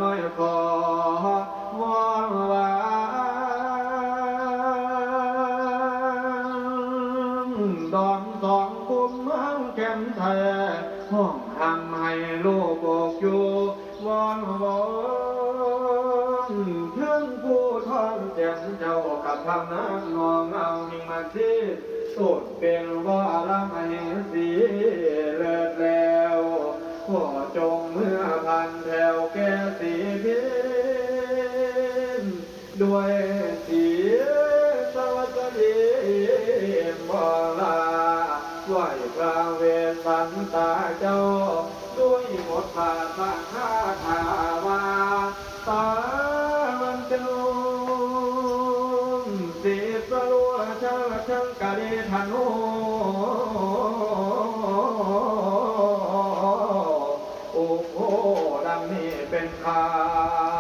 ນ້ອຍຂໍວອນວານ ດອນສອງຄຸ້ມເມືອງແກ່ນໄທ ຮ້ອງຮ່ຳໃຫ້ລູກອົກຢູ່ ວອນວອນເຖິງຜູ້ທອນແກ່ນເຈົ້າ ກັບພະນາງນ້ອງເອົາຍິ່ງມາຊີ ໂຕນເປັນວະລະມະເຫສີເລີດແລ້ວ ຂໍຈົ່ງເມືອຜ່ານແຖວແກ່ສີພິນ ດ້ວຍສີສະຫວັດສະດີບໍລາ ໄຫວ້ພຣະເວສສັນຕາເຈົ້າ ດ້ວຍບົດບາດສັງຄາຖາວ່າ ຕາວັນຈະລຸງ ສີສະຫຼວງຊາງກະດີທະນູ ໂອ້ໂຫ ດັ່ງນີ້ເປັນຂ່າວ